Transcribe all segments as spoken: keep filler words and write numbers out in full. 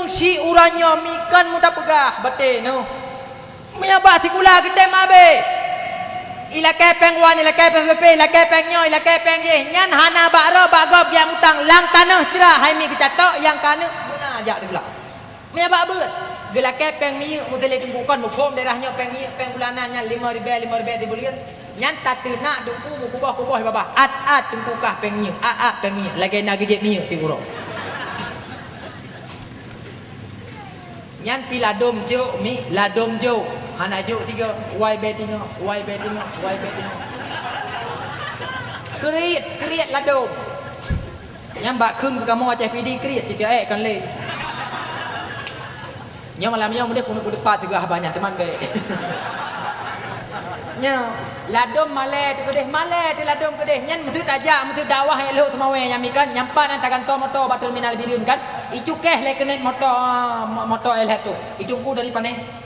Si uroe nyoe mi kon meuta peugah batée neuh. Meunyoe bak sikula geutem abéh. Ilakée péng wan, ilakée péng P P P, ilakée péng nyoe, ilakée péng jéh. Nyan hana bak roh bak gob geujak mutang lam tanoh cra hai mi geucatok nyang ka neuk guna jak sikula. Meunyoe bak beuet, geulakée péng minyeuk meuteulée teungku kon muphom daerah nyoe péng minyeuk, péng bulanan nyan lima ribée, lima ribée sibuleuen. Nyan tateunak teungku meukuboh-kuboh babah. At-at teungku kah péng minyeuk, at-at péng minyeuk. Lagée na geujép minyeuk tiep uroe. Nyan pi ladom jok mi, ladom jok. Hana jok sigoe, wai bé tingoh, wai bé tingoh, wai bé tingoh. Kriet, kriet ladom. Nyan bak kheun keu kamoe Aceh Pidie kriet cicak ék kon lé. Nyoe malam nyoe meudeh peunuh peudeupat teugah haba nyan teuma bék. Nyoe ladom malée teuh keudeh, malée teuh ladom keudeh. Nyan meuseu tajak, meuseu dakwah nyang lhok Seumawé nyang mi kan, nyang pat nyan tagantoe moto bak teuminal Bireuen kan. Icukéh lé keuneuk moto, moto éh lhèe toh. Itungku dari panéh.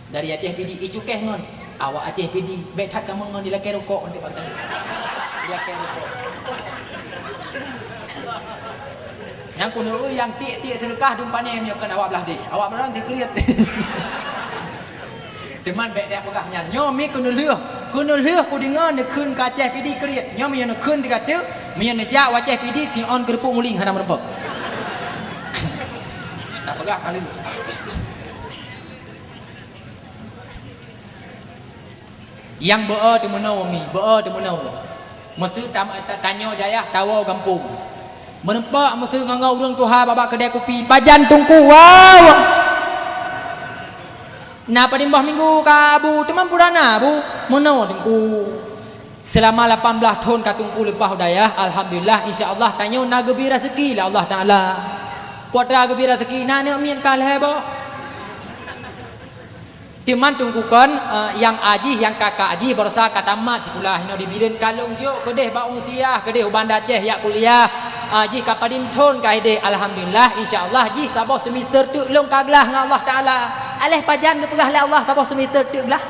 Dari Aceh Pidie, icukéh ngon. Awak Aceh Pidie, bék that kamoe ngon dilakée rukok untuk bak geutanyoe. Dilakée rukok. Nyang keuneuk nyang tiek-tiek seudeukah dum panéh nyoe kon awak blah deh. Awak blah deh kriet. Teuma bék tapeugah nyan. Nyoe mi keuneulheueh. Keuneulheueh kudeungoe neukheun keu Aceh Pidie kriet. Nyoe meunyoe neukheun teuka teuk, meunyoe neujak u Aceh Pidie siôn keureupuk muling hana meureumpok. Tapeugah kali. Nyang beu-o teumeunoe mi, beu-o teumeunoe. Meuseu tam-, ta-, tanyoe dayah tawoe gampông. Meureumpok meuseu ngon-ngon ureuëng tuha babah keudée kupi, pajan teungku, wow! Na padum boh minggu ka bu, teuma purana bu, meunoe teungku. Seulama lapan blaih thon ka teungku leupah u dayah, alhamdulillah, insya Allah tanyoe na geubri raseuki lé Allah Taala. Peue atra geubri raseuki, na aneuëk miet ka lhée boh. Teuma teungku kon, eh, nyang ajih, nyang kakak ajih, baroesa ka tamat sikula, hinoe di Bireuen ka lôn jok keudeh bak Unsyiah, keudeh u Banda Aceh jak kuliah. Ah, jih ka padum thon ka ideh, alhamdulillah, insya Allah jih saboh semester teuk lôn ka glah ngon Allah Taala. Aléh pajan geupeugah lé Allah saboh semester teuk glah.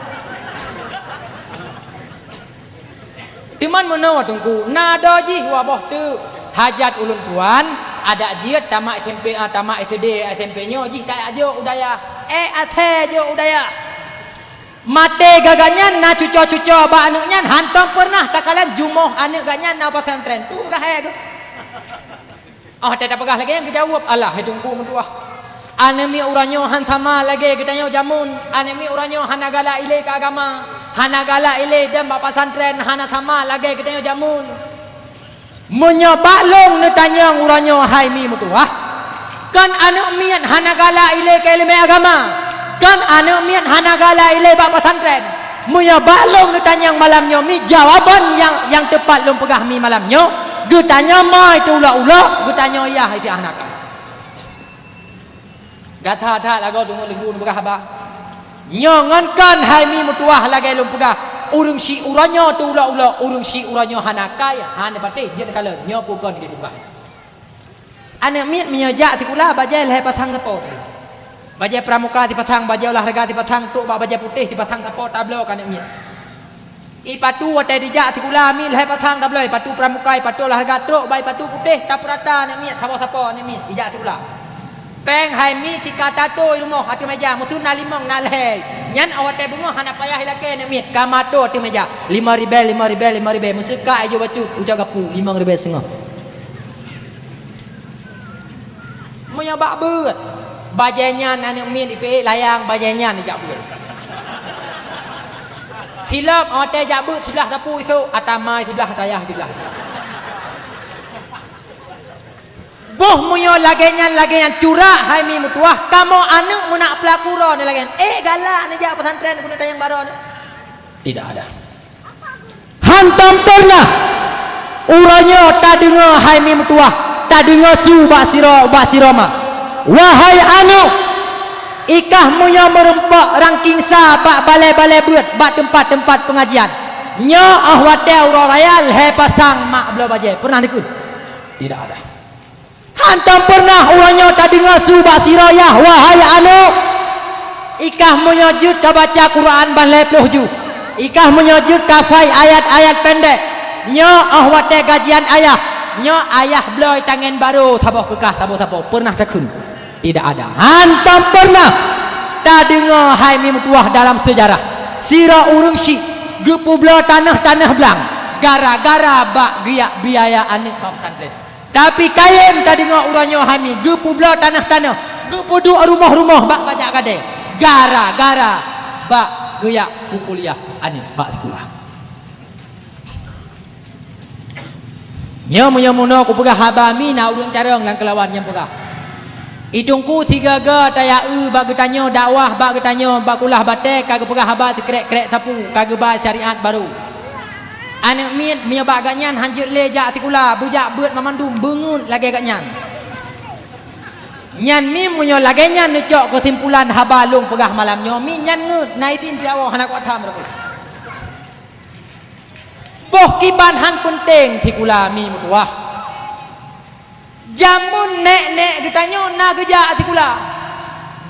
Teuma meunoe teungku, na do jih dua boh teuk. Hajat ulôn tuan, adak jeuet tamat S M P, ah, tamat S D, S M P nyoe jih tajak jok u dayah. Eh, asée jok u dayah. Maté gagah nyan na cuco-cuco bak aneuëk nyan hántom peureunah takalon jumoh aneuëk geuh nyan na pesantren. Peue geuh hai geuh. Oh, watée tapeugah lagée nyan geujaweueb, "Alah, hai teungku meutuah. Aneuëk miet uroe nyoe hán sama lagée geutanyoe jameun. Aneuëk miet uroe nyoe hana galak ilée keu agama, hana galak ilée dan bak pesantren hana sama lagée geutanyoe jameun." Meunyoe bak lôn neutanyong uroe nyoe hai mi meutuah, kon aneuëk miet hana galak ilée keu iéleumé agama, kon aneuëk miet hana galak ilée bak pesantren. Meunyoe bak lôn neutanyong malam nyoe mi, jawaban nyang, nyang teupat lôn peugah mi malam nyoe, geutanyoe ma teuulok-ulok, geutanyoe yah hai si hana ka. Gata that lagoe deungon leubu neupeugah haba. Nyoe ngon kon hai mi meutuah lagée lôn peugah, ureuëng si uroe nyoe teuulok-ulok, ureuëng si uroe nyoe hana kai, hana patéh jeuet neukalon. Nyoe peue kon lagée peugah. Aneuëk miet meunyoe jak sikula bajée lhée pasang sapo. Bajée pramuka sipasang, bajée olahraga sipasang, trok bak bajée putéh sipasang sapo tabloe keu aneuëk miet. Ipatu watée dijak sikula mi lhée pasang tabloe, ipatu pramuka, ipatu olahraga, trok bak ipatu putéh, tapeurata aneuëk miet, saboh sapo aneuëk miet ijak sikula. Péng hai mi sika tatôi rumoh ateueh méja, meuseu na limong na lhée. Nyan watée beungoh hana payah ilakée aneuëk miet, ka mato ateueh méja. Lima ribée, lima ribée, lima ribée, meuseu ka ijok bacut, ujak gapu, limong ribée seungoh. Meunyoe bak beuet, bajée nyan aneuëk miet ipeuék layang, bajée nyan ijak beuet. Silop watée jak beuet siblah sapu isok, ata mai siblah, ata yah siblah. Boh meunyoe lagée nyan, lagée nyan curak hai mi meutuah, kamoe aneuëk meunak peulaku droe ni lagée nyan. Eh, galak neujak pesantren keuneuk tanyong baroe ni. Tidak ada. Hántom peureunah uroe nyoe tadeungoe hai mi meutuah, tadeungoe su bak sidroe, bak sidroe ma. Wahai aneuëk, ikah meunyoe meurumpok rangking sa bak balée-balée beuet, bak teumpat-teumpat peungajian, nyoe óh watée uroe raya lhée pasang mak bloe bajée. Peureunah dikeue? Tidak ada. Hántom peureunah uroe nyoe tadeungoe su bak sidroe yah, wahai aneuëk. Ikah meunyoe jeuet ka baca Quran ban lhée ploh ju. Ikah meunyoe jeuet ka hafai ayat-ayat pendek. Nyoe óh watée gajian ayah. Nyoe ayah bloe tangen barô saboh keu kah saboh sapo. Peureunah takheun? Tidak ada. Hantom pernah tadeungoe hai mi meutuwah dalam seujarah sidroe ureuëng syik geupeubloe tanoh-tanoh blang gara-gara bak geujak biaya aneuëk bak pesantren. Tapi kayém tadeungoe uroe nyoe hai mi geupeubloe tanoh-tanoh, geupeuduek rumoh-rumoh bak bajak gadée gara-gara bak geujak peukuliah aneuëk bak sikula. Nyoe meunyoe meunoe kupeugah haba mi na ureuëng carông nyang keulawan nyang peugah, "I Teungku, sigaga tayaeu bak geutanyoe dakwah bak geutanyoe bak kulah batée ka geupeugah haba sikrek-krek sapu ka geuba syariat barô. Aneuëk miet meunyoe bak gobnyan hanjeuet lé jak sikula beujak beuet mamandum beungeuet lagée gobnyan." Nyan mi meunyoe lagée nyan neucok keusimpulan haba lôn peugah malam nyoe mi nyan ngeuet na idin piawoe hana kuat tham ragu. Boh kiban han peunteng sikula mi meutuwah. Jameun nék-nék geutanyoe na geujak sikula.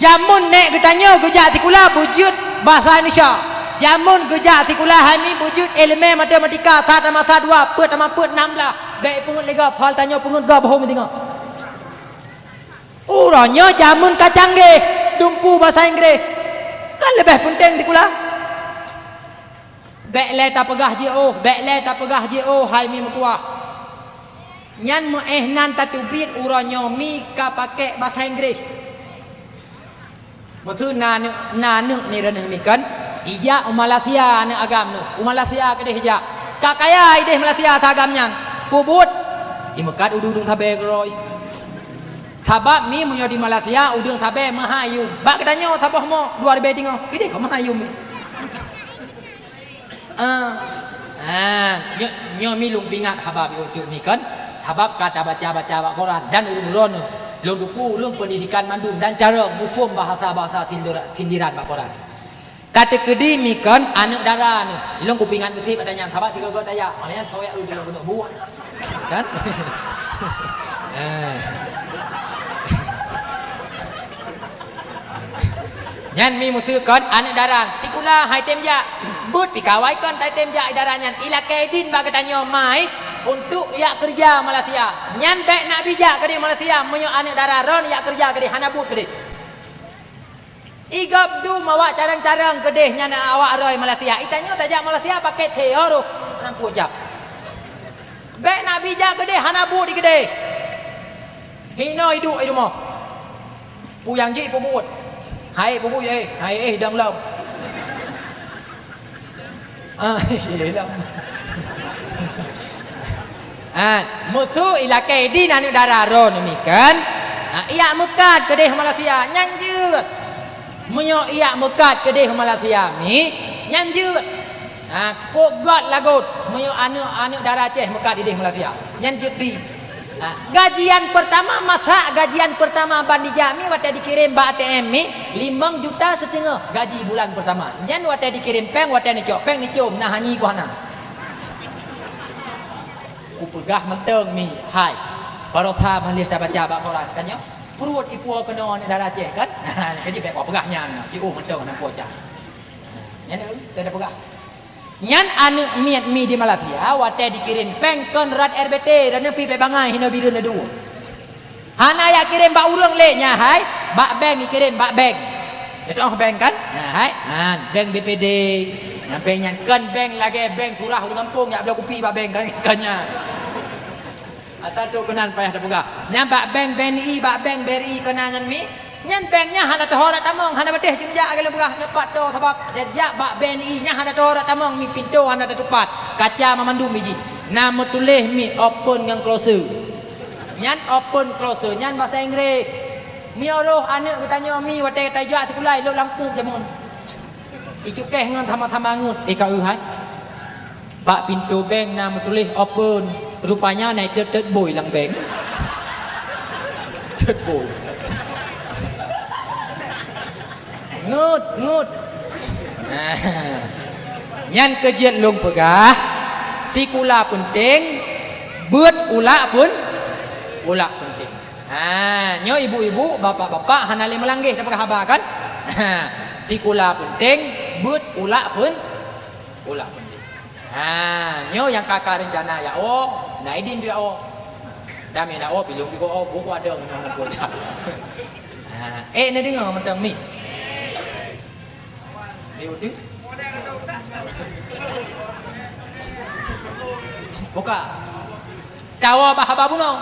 Jameun nék geutanyoe geujak sikula beujeuet basa Indonesia. Jameun geujak sikula hai mi beujeuet iéleumé matematika sa tamah sa dua, peuet tamah peuet nam blah. Bék peungeuet lé gob, soal tanyoe peungeuet gob boh meudeungoe. Uroe nyoe jameun ka canggih, dumpu basa Inggréh. Kan leubeh peunteng sikula. Bék lé tapeugah jiôh, bék lé tapeugah jiôh hai mi meutuwah. Nyan meuéh nan tateubiet uroe nyoe mi ka pakék basa Inggréh. Meuseu na aneuëk, na aneuëk ni reuneuh mi kan, ijak u Malaysia aneuëk agam neuh, u Malaysia keudeh ijak. Ka kaya ideh Malaysia sa agam nyan. Peubuet, imeukat u udeueng sabe keurôi. Sabab mi meunyoe di Malaysia udeueng sabe meuhayum. Bak geutanyoe saboh mo dua ribée teungoh, ideh kok meuhayum. Ah. Ah, nyoe, nyoe mi lôn pingat haba bi untôk mi kan. Sabab ka tabaca-baca bak koran dan ureuëng droeneuh lôn tupu ureuëng peundidikan mandum dan carông muphom bahasa-bahasa sindir-, sindiran bak koran. Ka teukeudi mi kan aneuëk dara neuh. Lôn kupingat geusit bak tanyan sabab sigoe-goe tajak. Malah nyan soe ureuëng deungoe keuneuk buet. Kan? Ah. Nyan mi meuseu kon aneuëk dara, sikula hai tem jak. Beuet pih kawai kon tai tem jak i dara nyan. Ilakée idin bak geutanyoe mai untuk jak keureuja Malaysia. Nyan bék na bijak keudeh Malaysia meunyoe aneuëk dara ron jak keureuja keudeh hana buet keudeh. Igob dum awak carông-carông keudeh nyan awak roi Malaysia. Itanyoe tajak Malaysia pakai theo roh lam pucak. Bék na bijak keudeh hana buet di keudeh. Hinoe iduek i rumoh. Puyang jih peubuet. Hai peubuet eh, hai eh dang lom. Ah, iya lom. Ah, meuseu ilakée idin aneuëk dara ron mi kan. Ah, iyak meukat keudeh Malaysia nyan jeuet. Meunyoe iyak meukat keudeh Malaysia mi nyan jeuet. Ha, kok got lagot meunyoe aneuëk, aneuëk dara Aceh meukat ideh Malaysia. Nyan jeuet bi. Ha, gajian pertama, masa gajian pertama ban dijak mi watée dikirém bak A T M mi limong juta siteungoh gaji bulan pertama. Nyan watée dikirém péng, watée neucok péng neucom na hanyi ku hana. Kupeugah mantong mi hai. Barosa maléh tabaca bak koran kan nyoe. Pruet ipuo keunoe aneuëk dara Aceh kan. Jadi bék kupeugah nyan. Jiôh mantong na puo cah. Nyan, eh, teupeugah. Nyan aneuëk miet mi di Malaysia watée dikirém péng kon rot R B T dan neupi bék bangai hinoe bireuen dua. Hana jak kirém bak ureuëng lé nyan hai, bak bank ikirém bak bank. Itu oh bank kan? Nyan hai, han bank B P D. Nyan bank nyan kon bank lagée bank surah ureuëng gampông jak bloe kupi bak bank kan, kan nyan. Ata tu keunan payah tapeugah. Nyan bak bank B N I, bak bank B R I keunan nyan mi. Nyan bank nyan hana teuhora tamong, hana beuteh jeuet jak lagée lôn peugah nyoe pat to sabab jak bak B N I nyan hana teuhora tamong mi pintoe hana tatupat, kaca mamandum biji. Na meutuléh mi open ngon close. Nyan open close nyan basa Inggréh. Mi oroh aneuëk geutanyoe mi watée tajak sikula ilok lampôh jameun. Icukéh ngon sama-sama ngut, eh ka hai. Bak pintoe bank na meutuléh open, rupanya na teutet boi lam bank. Tet boi. Ngut, ngut. Nyan keuh jeuet lôn peugah, sikula peunteng, beuet ulak pun, ulak peunteng. Ha, nyoe ibu-ibu, bapak-bapak hana lé meulanggeh tapeugah haba kan? Ha, sikula peunteng, beuet ulak pun, ulak peunteng. Ha, nyoe nyang ka-ka reuncana jak woe, na idin jak woe. Dan meunyoe jak woe, pilong pih woe, buku ada meunyoe hana kuasa. Eh, neudeungoe mantong mi. Dia udah. Buka. Tawa bah haba bunoe.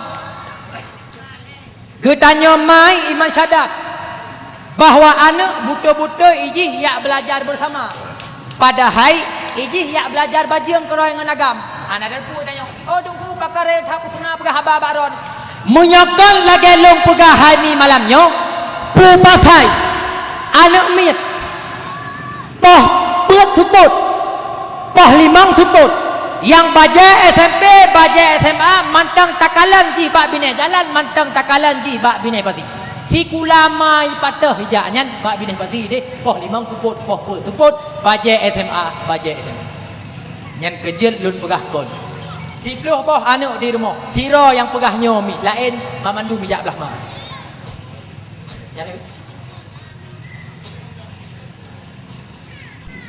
Geutanyoe mai iman syahadat bahwa aneuk beutôi-beutôi ijih yak belajar bersama. Padahai ijih yak belajar bajeueng keurôi ngon agam. Hana dan pu tanyoe, "Oh, Teungku, pakon rhot that peusuna peugah haba bak droeneuh?" Meunyoe kon lagèe lôn peugah hai mi malam nyoe, peue pasai aneuk miet poh peuet seupôt, poh limong seupôt, nyang bajèe S M P, bajèe S M A, mantong takalon jih bak binéh jalan, mantong takalon jih bak binéh pasi. Sikula ma jipatéh ijak nyan bak binéh pasi deh, poh limong seupôt, poh peuet seupôt, bajèe S M A, bajèe S M A. Nyan keu jeuet lôn peugah kon. Siplôh boh aneuk di rumoh, sidroe nyang peugah nyoe mi, laén banmandum ijak blah ma. Nyan.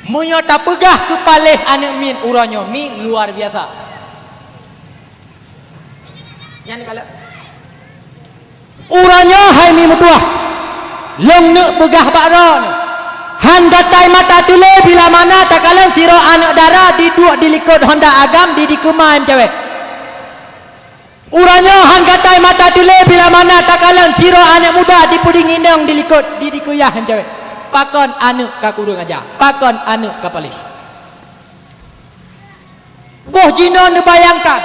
Meunyoe tapeugah keu paléh aneuk miet uroe nyoe mi luar biasa. Nyan kalon. Uroe nyoe hai mi meutuwah, lôn neuk peugah bak droeneuh, han gatai mata tulée bila mana takalon sidroe aneuk dara diduek di likot honda agam di dikeue ma meucewek. Uroe nyoe han gatai mata tulée bila mana takalon sidroe aneuk muda dipeudingin inong di likot di dikeue yah meucewek. Pakon aneuk ka kureueng aja? Pakon aneuk ka paléh? Boh jinoe neubayangkan,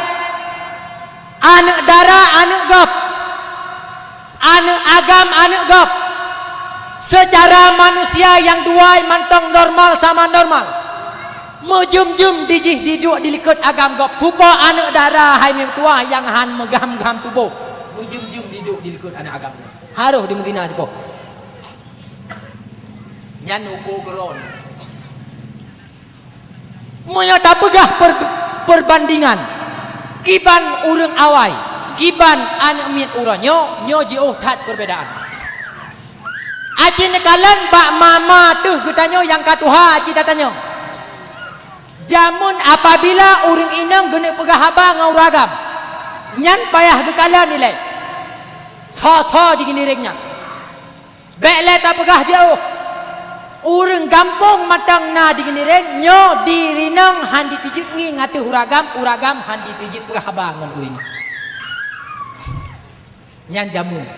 aneuk dara aneuk gob, aneuk agam aneuk gob. Seucara manusia nyang dua mantong normal sama normal. Meujeuem-jeuem dijih diduek di likot agam gob, cupo aneuk dara hai mi meutuwah nyang han meugam-gam tuboh. Meujeuem-jeuem diduek di likot aneuk agam gob. Harôh dimeuzina cupo. Nyan uko keurôn. Meunyoe tapeugah per-, perbandingan, kiban ureuëng awai, kiban aneuk miet uroe nyoe, nyoe jiôh that perbedaan. Aci neukalon bak mama teuh geutanyoe nyang ka tuha aci tatanyoe. Jameun apabila ureuëng inong geuneuk peugah haba ngon ureuëng agam, nyan payah geukalon ilée. Soe-soe di Ginireng nyan. Bék lé tapeugah jiôh. Ureuëng gampông mantong na di Ginireng, nyoe di rinong han jiteubiet ngieng ateueh ureuëng agam, ureuëng agam han jiteubiet peugah haba ngon ureuëng. Nyan jameun.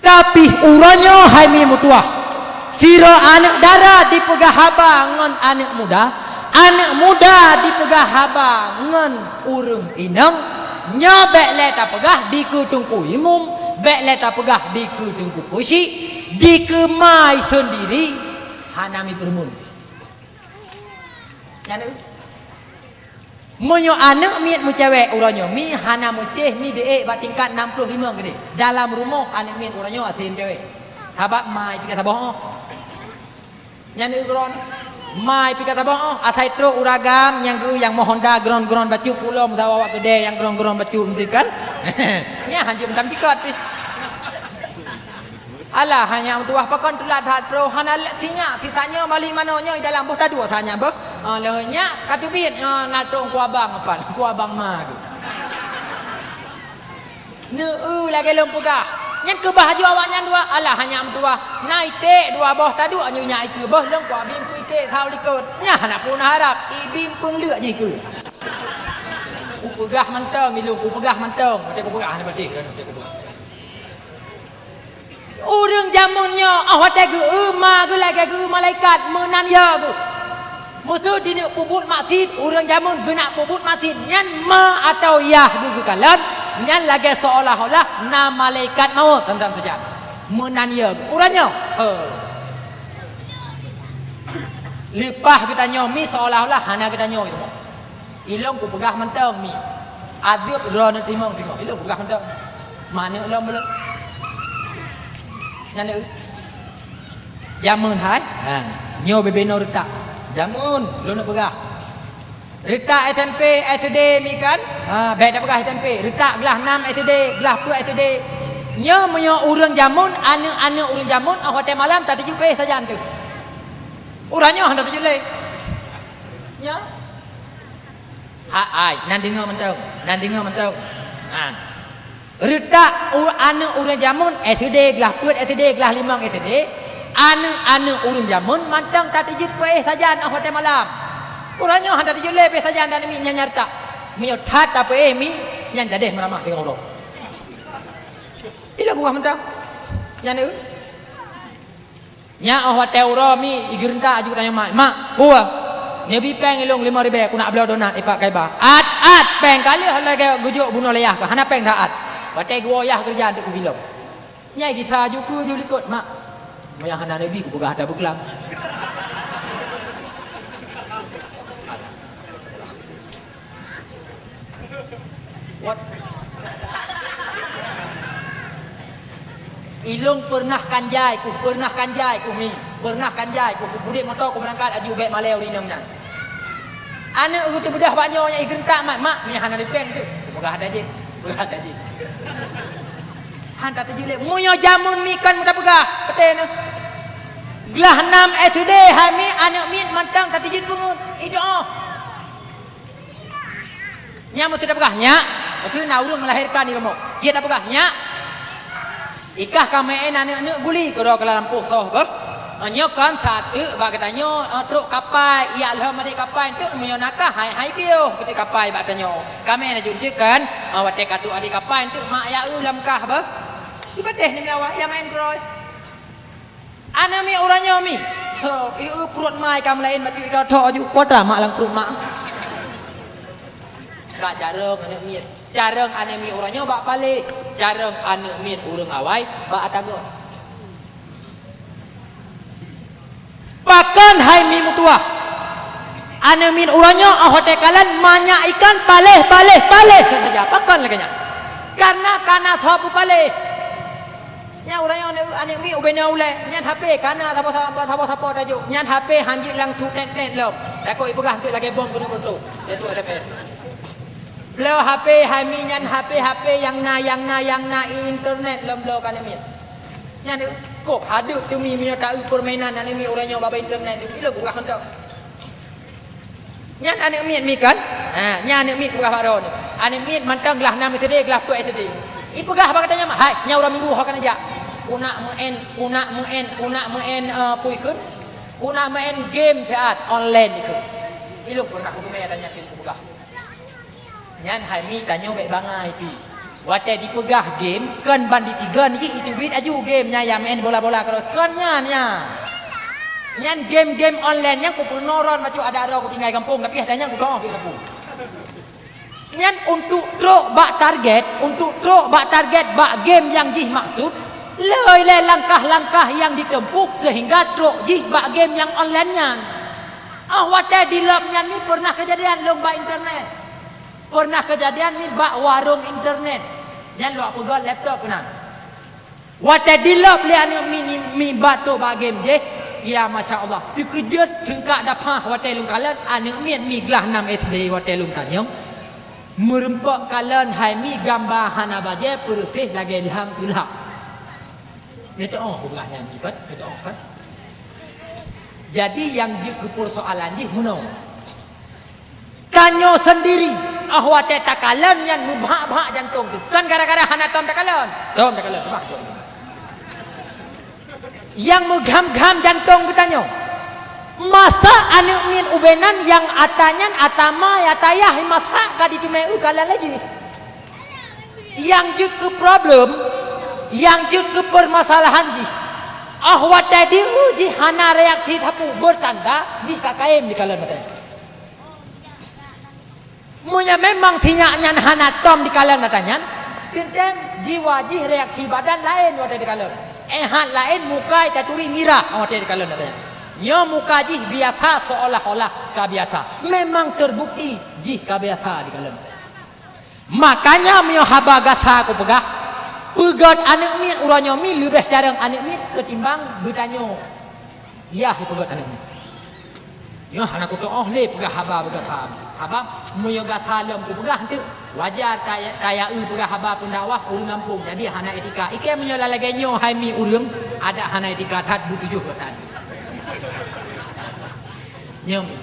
Tapi uroe nyoe hai mi meutuwah, sidroe aneuk dara dipeugah haba ngon aneuk muda, aneuk muda dipeugah haba ngon ureuëng inong, nyoe bék lé tapeugah dikeue Teungku Imum, bék lé tapeugah dikeue Teungku Kusi, dikeue ma seundiri hana mi peureumeun. Nyan. Meunyoe aneuk miet meucewek uroe nyoe, mi hana meucéh, mi deuek bak tingkat enam puluh lima keudeh. Dalam rumoh aneuk miet uroe nyoe asai meucewek. Sabab ma pih ka saboh. Nyan uroe nyoe. Ma pih ka saboh, asai trok ureuëng agam nyang geu nyang moh honda gron-gron bacut pulo meusawa awak keudè nyang gron-gron bacut meuti kan. Nyan hanjeuet meutam cikot pih. Alah, hanya meutuwah pakon teulat that troh, hana lé sinyak, sisanya balik manoe nyoe dalam boh tadua sanya boh. Ah, lheueh nyak ka teubiet, ah, na trok ku abang apat, ku abang ma geuh. Neu-eu lagée lôn peugah. Nyan keubah aju awaknyan dua, alah hanya meutuwah. Na iték dua boh tadua nyoe nyak ikeue boh lôn ku abim ku iték saboh likot. Nyan hana pun harab, ibim peungleuek jih keue. Ku peugah mantong, ilôn ku peugah mantong. Watée ku peugah hana padeh, watée ku peugah. Ureuëng jameun nyoe, óh watée geu-eu ma geuh lagée geu-eu malaikat meunan yah geuh. Meuseu dineuk peubuet maksiet, ureuëng jameun geunak peubuet maksiet nyan ma atawa yah geuh geukalon, nyan lagée seolah-olah na malaikat mawöt teuntang sajan. Meunan yah geuh. Uroe nyoe, he. Leupah geutanyoe mi seolah-olah hana geutanyoe di rumoh. Ilôn kupeugah mantong mi. Adeueb droeneuh teurimong singoh. Ilôn kupeugah mantong. Maneuk lom belom. Nyan deuh. Jameun hai. Ha. Nyoe bubena reutak. Jameun lôn peugah. Reutak S M P, S D mi kan? Ha, bék tapeugah S M P. Reutak glah nam S D, glah peuet S D. Nyoe meunyoe ureuëng jameun, aneuk-aneuk ureuëng jameun, óh watée malam tateujeut pih sajan teuh. Ureuëng nyoe hana tateujeut lé. Nyoe. Ha ai, nan deungoe mantong, nan deungoe mantong. Ha. Reutak u-, aneuk ureueng jameun S D, glah peuet S D, glah limong S D, aneuk-aneuk ureueng jameun mantong tateujeut peuéh sajan óh watèe malam. Uroe nyoe hana tateujeut lé peuéh sajan dan mi nyan, nyan reutak. Meunyoe that tapeuéh mi, nyan jadeh meuramah singoh uroe. Ilôn geuwah mantong. Nyan eu. Nyan óh watèe uroe mi, igeureuntak aju tanyoe mak, "Mak, peue? Neubi péng ilôn limong ribèe, kunak bloe donat ipak kaiba." "At, at, péng ka lheueh lagèe geujok bunoe layah kah, hana péng that." Watèe geuwoe yah keureuja teuk kubilong. Nyan gisa aju keu aju likot, "Mak, meunyo hana neubi kupeugah ata beuklam." Wat. Ilôn peureunah kan jai kuh, peureunah kan jai kuh mi, peureunah kan jai kuh, kupeudeh moto kubeurangkat aju bèk malèe u inong nyan. Aneuk geuh teubeudôh bak nyoe nyang igeureuntak mat, "Mak, meunyo hana lipeng teuk, peugah ata jih, peugah ata jih." Han tateujeut lé, meunyo jameun mi kan meuta peugah, peuteh neuh. Glah nam S D hai mi aneuk miet mantong tateujeut beungeut, idoe. Nyan meuseuti tapeugah, "Nyak." Meuseuti na ureueng melahirkan di rumoh. Jeuet tapeugah, "Nyak, ikah ka meu'en aneuk-aneuk guli keudroe keu lam lampôh soh beuh. Nyoe kon sateuk bak geutanyoe, eh, trok kapai, yak lheueh adik kapai teuk meunyoe nakah hai, hai piôh keutik kapai bak tanyoe. Ka meu'en aju teuk kan, eh, watèe ka trok adik kapai teuk mak yak eu lam kah beuh." Ipatéh ni mi awak, ya main keudroe. Aneuk miet uroe nyoe mi. Ho, ieu pruet mai ka meulaén bacut itoe-toe aju. Kuatra mak lam pruet mak. Bak carông aneuk miet. Carông aneuk miet uroe nyoe bak paléh. Carông aneuk miet ureueng awai bak ata göt. Pakon hai mi meutuwah? Aneuk miet uroe nyoe óh watèe kalon manyak ikan paléh, paléh, paléh saja. Pakon lagèe nyan? Karena ka na soe peupaléh. Nyan uroe nyoe aneuk, aneuk miet ubé na ulèe, nyan H P ka na sapo-sapo, sapo-sapo tajok. Nyan H P han jeuet lam su tét-tét lom. Takot ipeugah teuk lagèe bom keuneuk meuleutôk. Jatuh S M S. Bloe H P hai mi nyan H P, H P nyang na, nyang na, nyang na internet lom bloe keu aneuk miet. Nyan kôb hadeup teumi meunyoe taeu peurmainan aneuk miet uroe nyoe babah internet. Ilôn gurah mantong. Nyan aneuk miet mi kan? Ha, nyan aneuk miet peugah bak droeneuh. Aneuk miet mantong glah nam S D, glah peuet S D. Ipeugah bak geutanyoe, "Hai, nyoe uroe Minggu ho kana jak. Kunak meu'en, kunak meu'en, kunak meu'en, eh, peue kheun? Kunak meu'en game siat online kheun." Ilôn pernah kuteumé ata nyan keu kupeugah. Nyan hai mi tanyoe bèk bangai pih. Watèe jipeugah game, kon ban jitigon jih, jiteubiet aju game nyan nyang meu'en bola-bola keudroe. Kon nyan nyan. Nyan game-game online nyan kupeurunoe ron bacut adak droe kutinggai gampông, tapi hana nyan kudoh pih sapeue. Nyan untuk trok bak target, untuk trok bak target bak game nyang jih maksud, le ilèe langkah-langkah nyang jitempuh sehingga trok jih bak game nyang online nyan. Óh watèe dilop nyan mi pernah keujadian lôn bak internet. Pernah keujadian mi bak warong internet. Nyan lôn peugöt laptop keunan. Watèe dilop lé aneuk miet mi, mi bak trok bak game jih, ya masya Allah, teukeujot seungkak dapah watèe lôn kalon aneuk miet mi glah nam S D watèe lôn tanyong. Meureumpok kalon hai mi gamba hana bajèe peureuséh lagèe lham tulak. Neuteu'oh peugah nyan jih kan? Neuteu'oh kan? Jadi nyang jeuet keu peursoalan jih meunoe. Tanyoe seundiri, óh watèe takalon nyan meubhak-bhak jantông teuh. Kon gara-gara hana tom takalon. Tom takalon, bah, tom. Nyang meugham-gham jantông geutanyoe. Masa aneuk miet ubé nan nyang ata nyan, ata ma, ata yah, masa ka jiteumé eu kalon lé jih. Nyang jeuet keu problem, nyang jeuet keu peumasalahan jih. Óh watèe di eu jih hana reaksi sapeue, beutanda jih ka kayém dikalon watèe. Meunyoe memang sinyak nyan hana tom dikalon ata nyan, teuntèe jiwa jih reaksi badan laén watèe dikalon. Éh hat laén muka taturi mirah watèe dikalon ata nyan. Nyoe muka jih biasa seolah-olah ka biasa. Memang terbukti jih ka biasa dikalon ata nyan. Makanya meunyoe haba gasa kupeugah, peugöt aneuk miet uroe nyoe mi leubeh carông aneuk miet ketimbang geutanyoe. Yah peugöt aneuk miet. Nyoe hana kutoh lé peugah haba beugasa. Haba meunyoe gasa lom kupeugah teuk, wajar kaya, kaya eu peugah haba peundakwah ureueng gampông, jadi hana etika. Ikei meunyoe lagèe nyoe hai mi ureueng, adak hana etika that beutujoh gata. Nyoe mi.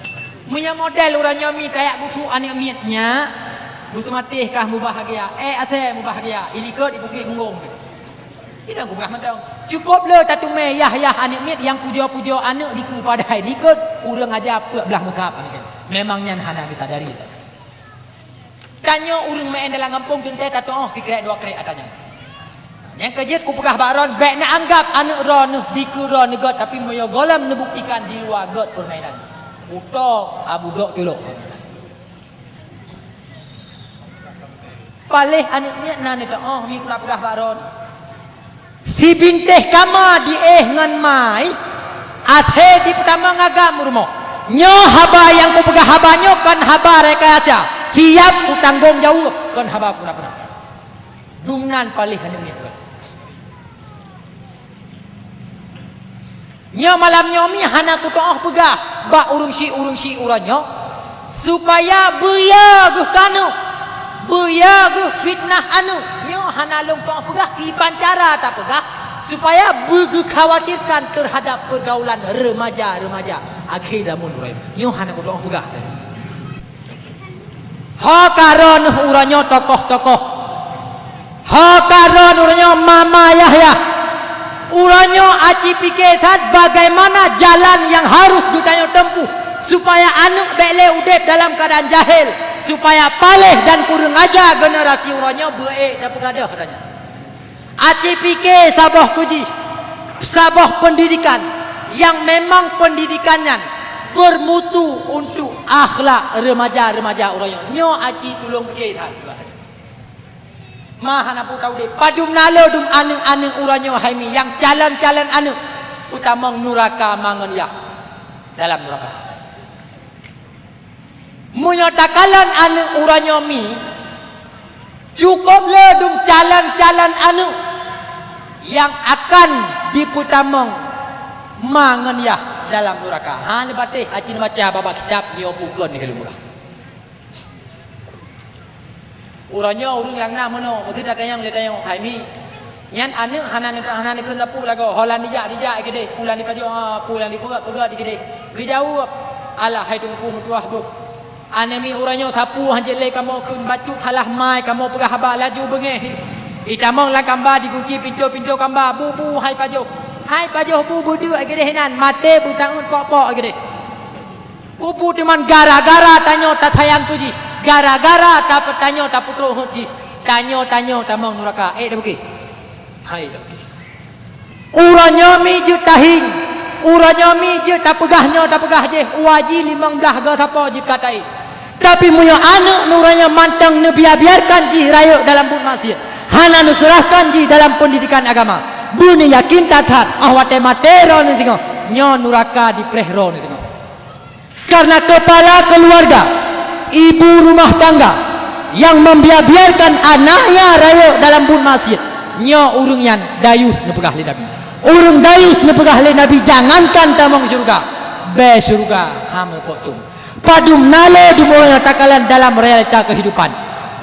Meunyoe model uroe nyoe mi tayak gusuk aneuk miet nyak, Beuseumatéh kah mubahgia, ék asèe mubahgia, ilikot di Bukét Bunggong. Idong kupeugah mantong. Cukôp le tateumé yah-yah aneuk miet nyang pujoe-pujoe aneuk dikeue padahai likot ureueng aja peuet blaih musab aneuk miet. Memang nyan hana geusadari. Tanyoe ureueng meu'en dalam gampông teuntèe tatu'oh sikrek dua krek ata nyan. Nyang keu jeuet kupeugah bak droen, bèk neuanggap aneuk droeneuh dikeue droeneuh göt, tapi meunyoe gohlom neubuktikan di luwa göt peurmainan. Kutok Abu Dok culok. Paléh aneuk miet na neutu'oh, mi kula peugah bak droen. Sibintéh kama diéh ngon mai, até dipeutamong agam u rumoh. Nyoe haba nyang kupeugah haba nyoe kon haba rekayasa. Siap kutanggong jaweueb, kon haba pura-pura. Dumnan paléh aneuk miet. Nyoe malam nyoe mi hana kutu'oh peugah bak ureueng syiek-ureueng syiek uroe nyoe, supaya beuya geuh keu aneuk, beuya geuh fitnah aneuk. Nyoe hana lôn tu'oh peugah, kiban cara tapeugah supaya beugeukhawatirkan teuhadap peurgaulan remaja-remaja akhé zaman uroe nyoe. Nyoe hana kutu'oh peugah. Ho ka droeneuh uroe nyoe tokoh-tokoh. Ho ka droeneuh uroe nyoe mama yah-yah. Uroe nyoe aci pike that bagaimana jalan nyang harus geutanyoe tempuh supaya aneuk bèk lé udép dalam keuadaan jahil, supaya paléh dan kureueng aja generasi uroe nyoe beuék tapeugadôh tanyoe. Aci pike saboh keu jih, saboh pendidikan nyang memang pendidikan nyan bermutu untuk akhlak remaja-remaja uroe nyoe. Nyoe aci tulông pike that. Ma hana peue taudép. Padum na le dum aneuk-aneuk uroe nyoe hai mi nyang calon-calon aneuk peutamong nuraka mangon yah dalam nuraka. Meunyoe takalon aneuk uroe nyoe mi, cukôp le dum calon-calon aneuk nyang akan dipeutamong ma ngon yah dalam nuraka. Ha, neupatéh aci neubaca bak kitab nyoe bukon di Kalimulah. Uroe nyoe ureueng lam na meunoe, meuseuti tatanyong lé tanyoe, hai mi. Nyan aneuk hana neuk-, hana neukheun sapeue lagoe, ho lam dijak, dijak i keudeh, peue lam dipajoh, ha, peue lam dipeugöt, peugöt i keudeh. Geujaweueb, alah hai teungku meutuah beuh. Aneuk mi uroe nyoe sapeue han jeuet lé kamoe kheun, bacut salah mai kamoe peugah haba laju beungéh. Itamong lam kamba digunci pintoe-pintoe kamba, bu-bu hai pajoh. Hai pajoh bu beudeuk i keudeh inan, maté beutaeun pok-pok i keudeh. Peue-peue teuma gara-gara tanyoe tasayang keu jih, gara-gara tapeutanyoe tapeutrok heuet jih, tanyoe-tanyoe tamong nuraka. Eh, dak beugèt? Hai, dak beugèt. Uroe nyoe mi jeuet tahieng, uroe nyoe mi jeuet tapeugah nyoe tapeugah jéh, uwa jih limong blaih go sapo jeuet ka taéh. Tapi meunyoe aneuk uroe nyoe mantong neubiar-biarkan jih rayeuk dalam buet maksiet, hana neuseurahkan jih dalam peundidikan agama, beuneuyakin that-that, 'oh watèe maté droeneuh singoh, nyoe nuraka dipreh droeneuh singoh. Karena kepala keluarga, ibu rumah tangga, yang membiarkan anaknya rayeuk dalam buet maksiet, nyoe ureueng nyan dayus neupeugah lé Nabi. Ureueng dayus neupeugah lé Nabi, jangankan tamong syeuruga, bèe syeuruga han meurumpok tueng. Padum na le dum ureueng nyang takalon dalam realita kehidupan.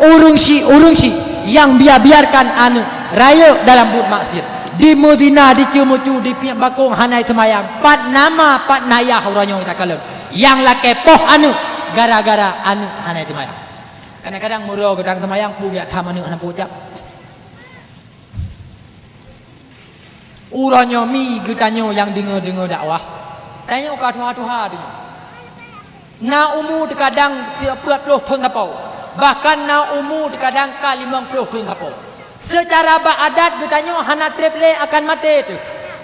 Ureueng syiek, ureueng syiek nyang biar-biarkan aneuk rayeuk dalam buet maksiet, dimeuzina, dicumucu, dipiep bakong, hana seumayang, pat na ma, pat na yah uroe nyoe takalon. Nyang lakèe poh aneuk gara-gara aneuk hana seumayang. Kadang-kadang meurok geutang seumayang, peue jak tham aneuk hana peue jak. Uroe nyoe mi geutanyoe nyang deungoe-deungoe dakwah, tanyoe ka tuha-tuha tanyoe. Na umu teukadang peuet ploh thon sapo, bahkan na umu teukadang ka limong ploh thon sapo. Seucara bak adat geutanyoe hana trép lé akan maté teuh.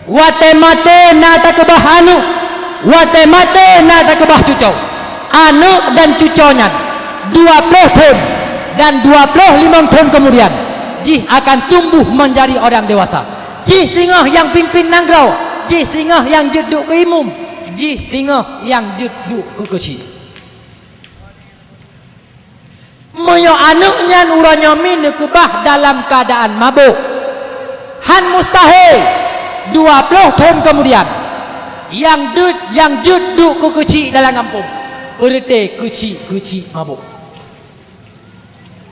Watèe maté na takeubah aneuk, watèe maté na takeubah cucoe. Aneuk dan cucoe nyan dua ploh thon dan dua ploh limong thon keumudian jih akan tumbuh meunjadi ureueng dewasa. Jih singoh nyang pimpin nanggroe, jih singoh nyang jeuet duek keu imum, jih singoh nyang jeuet duek keu keuchik. Meunyoe aneuk nyan uroe nyoe mi neukeubah dalam keuadaan mabök, han mustahé dua ploh thon keumudian nyang deuet, nyang jeuet duek keu keuchik dalam gampông, peureuté keuchik-keuchik mabök.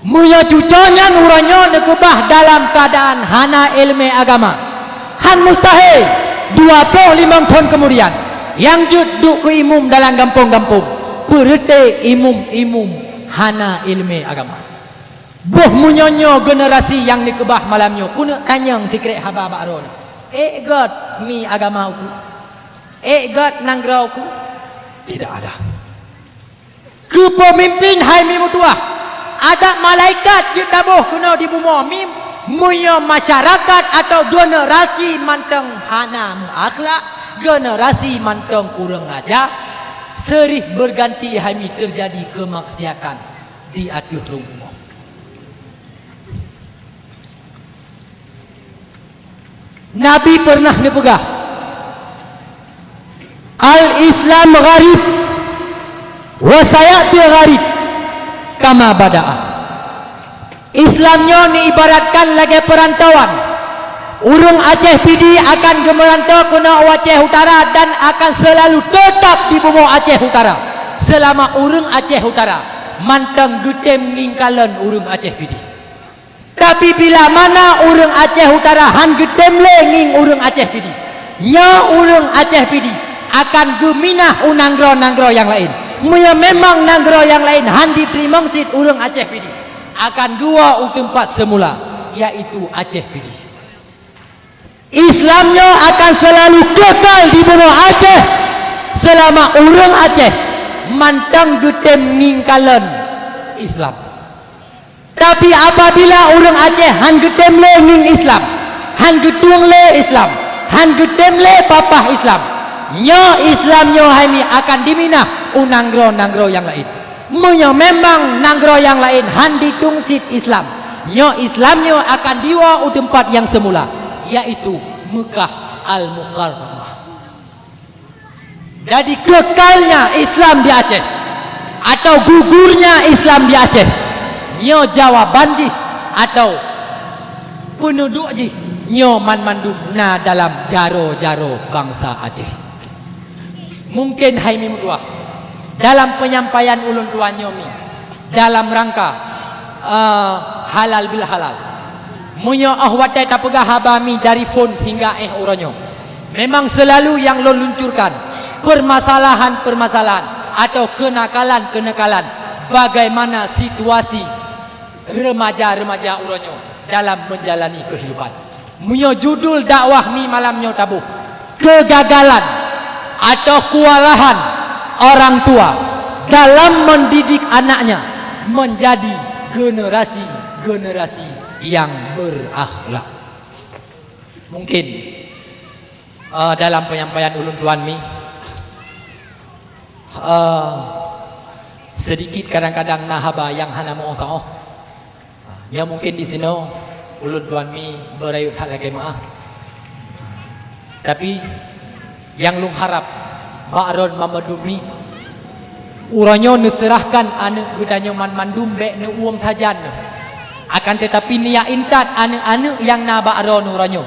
Meunyoe cucoe nyan uroe nyoe neukeubah dalam keuadaan hana iéleumé agama, han mustahé dua ploh limong thon keumudian nyang jeuet duek keu imum dalam gampông-gampông, peureuté imum-imum hana iéleumé agama. Boh meunyoe nyoe generasi nyang neukeubah malam nyoe, keuneuk tanyong sikrek haba bak droeneuh. Ék gét mi agama uku? Ék gét nanggroe uku? Tidak ada. Keu peumimpin hai mi meutuah, adak malaikat jeuet taboh keunoe di bumoe mi, meunyoe masyarakat atawa generasi mantong hana meuakhlak, generasi mantong kureueng aja, seurih berganti hai mi teujadi keumaksiatan di ateueh rhueng bumoe. Nabi pernah neupeugah, "Al-Islam gharib, wa sayati gharib, kama bada'a." Islam nyoe neuibaratkan lagée peurantauan. Ureuëng Aceh Pidie akan geumeurantau keunoe u Aceh Utara dan akan seulalu teutap di bumoe Aceh Utara, seulama ureuëng Aceh Utara mantong geutem ngieng kalon ureuëng Aceh Pidie. Tapi bila mana ureuëng Aceh Utara han geutem lé ngieng ureuëng Aceh Pidie, nyoe ureuëng Aceh Pidie akan geuminah u nanggroe-nanggroe nyang laén. Meunyoe memang nanggroe nyang laén han jiteurimong cit ureuëng Aceh Pidie, akan geuwoe u teumpat seumula, yaitu Aceh Pidie. Islam nyoe akan seulalu keukal di bumoe Aceh seulama ureuëng Aceh mantong geutem ngieng kalon Islam. Tapi apabila ureuëng Aceh han geutem lé ngieng Islam, han geutueng lé Islam, han geutem lé papah Islam, nyoe Islam nyoe hai mi akan diminah u nanggroe-nanggroe nyang laén. Meunyoe memang nanggroe nyang laén han jitueng cit Islam, nyoe Islam nyoe akan diwoe u teumpat nyang seumula, yaitu Meukah Al-Mukarramah. Jadi, keukalnya Islam di Aceh atau gugurnya Islam di Aceh, nyoe jawaban jih atau peuneuduek jih, nyoe banmandum na dalam jaroe-jaroe bansa Aceh. Mungken hai mi meutuah, dalam penyampaian ulôn tuan nyoe mi, dalam rangka, eh, halal bil halal. Meunyoe óh watée tapeugah haba mi dari phon hingga éh uroe nyoe, memang seulalu nyang lôn luncurkan permasalahan-permasalahan atau keunakalan-keunakalan bagaimana situasi remaja-remaja uroe nyoe dalam menjalani kehidupan. Meunyoe judul dakwah mi malam nyoe taboh, kegagalan atau kewalahan orang tua dalam mendidik anaknya menjadi generasi-generasi yang berakhlak. Mungkin, eh, dalam penyampaian ulôn tuan mi, eh, sedikit kadang-kadang na haba nyang hana meuoh saoh. Nyoe mungken disinoe ulôn tuan mi beurayeuk that lakée meuáh. Tapi nyang lôn harab bak droen banmandum mi, uroe nyoe neuseurahkan aneuëk geutanyoe banmandum bék neuuem sajan. Akan teutapi neuyak intat aneuëk-aneuëk nyang na bak droen uroe nyoe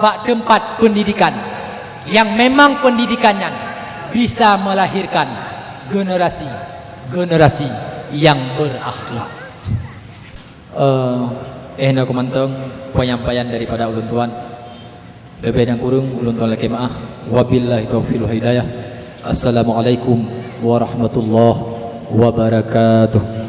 bak teumpat peundidikan, nyang memang peundidikan nyan bisa meulahirkan generasi-generasi nyang berakhlak. Eh, eh, na keumantong penyampaian daripada ulôn tuan. Leubeh dan kureueng ulôn tuan lakée meuáh. Wabillahi taufiq wal hidayah. Assalamualaikum warahmatullahi wabarakatuh.